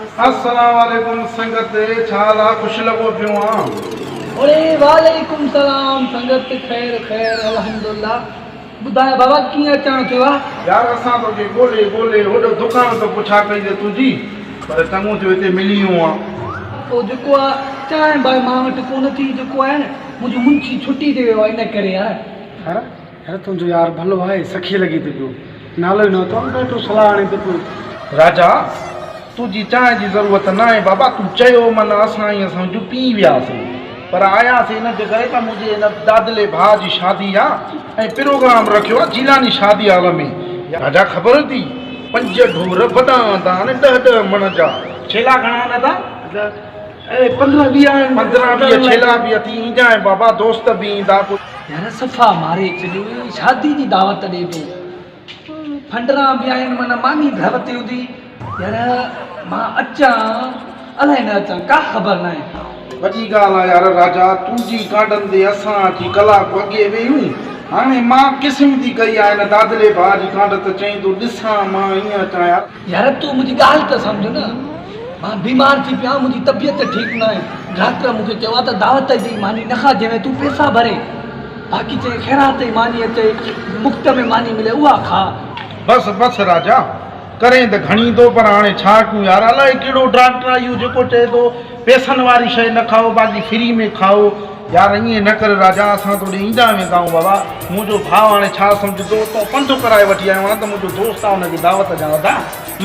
السلام عليڪم سنگت ڇا حال آ خوش لڳو پيو آن. اڙي وعليڪم سلام سنگت خير خير الحمدالله ٻڌاء بابا ڪيئن اچڻ ٿيو آ. يار اسان توکي ڳولي ڳولي هوڏو دڪان تان پڇا ڪئي سي تنهنجي پر چڱو ٿيو هتي ملي ويو آن. پوء جيڪو آ چانهه ڀائي مان وٽ ڪونه ٿي جيڪو آهي نه منهنجو منشي ڇٽي تي ويو آ ان ڪري يار. يار يار تنهنجو يار ڀلو آهي سخي لڳي ٿي پيو نالو ئي نه اٿم ويٺو صلاح هڻي ٿي پيو. راجا، تنهنجي چانهه جي ضرورت ناهي بابا تون چيو من اسان ائين سمجهه پي وياسين پر آياسين ان جي ڪري ته منهنجي هن دادلي ڀاء جي شادي آ ۽ پروگرام رکيو آ جيلاني شادي هال ۾. راجا، خبر اٿي پنج ڍور وڏا آندا آهن ڏهه ڏهه مڻ جا. ڇيلا گهڻا آهن ادا؟ اڙي پندرهن ويهه آهن. پندرهن ويهه ڇيلا به اٿي اينجا ۽ بابا دوست به ايندا پوء. يار صفا ماري ڇڏيو شادي جي دعوت ڏي ٿو ڦنڊران به آهن معنيٰ ماني گهر تي هوندي يار مان اچان الائي نه اچان ڪا خبر ناهي. وڏي ڳالهه آ يار راجا تنهنجي ڪانڊن تي اسان اچي ڪلاڪ اڳي ويهون هاڻي مان قسمتي ڪئي آ هن دادلي ڀاء جي ڪانڊ ته چئين ٿو ڏسان مان ائين اچان يار. يار تون منهنجي ڳالهه ته سمجهه نه مان بيمار ٿي پيو آهيان منهنجي طبيعت ٺيڪ ناهي ڊاڪٽر مون کي چيو آهي ته دعوت جي ماني نه کاء جنهن ۾ تون پئسا ڀرين باقي چئي خيرات جي ماني اچي مفت ۾ ماني ملي اها کاء. بس بس راجا ڪرين ته گهڻي ٿو پر هاڻي ڇا ڪيون يار الائي ڪهڙو ڊاڪٽر آهي اهو جيڪو چئي ٿو پئسن واري شيء نه کائو باقي فري ۾ کائو يار ائين نه ڪر راجا اسان توڏي ايندا ويندا آهيون بابا منهنجو ڀاء هاڻي ڇا سمجهندو تو پنڌ ڪرائي وٺي آيو آهيان ته منهنجو دوست آهي ان کي دعوت ڏيان ادا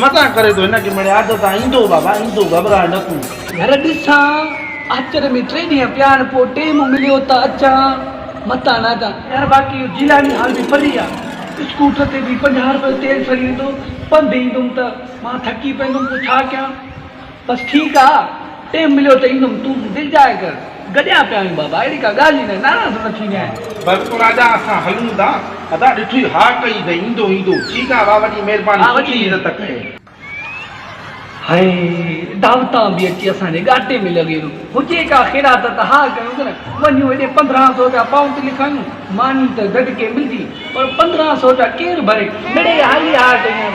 مزا ڪري ٿو هن کي مڙئي عادت آهي ايندو بابا ايندو گهٻراء نه تون. گهر ڏسان آچر ۾ ٽي ڏينهن پيا آهن پوء ٽيم مليو ته اچان متان نه اچان. يار باقي اهو جيلاني هال به پري آ اسڪوٽر تي به پنجاهه روپيه جو تيل سڙي ويندو پنڌ ايندم ته مان ٿڪي پوندم پوء ڇا ڪيان. بس ٺيڪ آ ٽيم مليو ته ايندم تون دلجاء ڪر گڏيا پيا آهيون بابا اهڙي ڪا ڳالهه ئي ناهي ناراض نه ٿيندين. بس پوء راجا اسان هلون ٿا. ادا ڏٺوئي ها ڪئي اٿئي ايندو ايندو ٺيڪ آ وا وڏي مهرباني سٺي عزت ڪئي. هاء دعوتان به اچي اسان جي ڳاٽي ۾ لڳي ٿو هجي ڪا خيرات ته ها ڪيون ته نه وڃون هيڏي 15 سو رپيا پائونڊ لکايون ماني ته گڏ ڪي ملدي پر 15 سو رپيا ڪير ڀري مڙئي هالي ها ڪيون.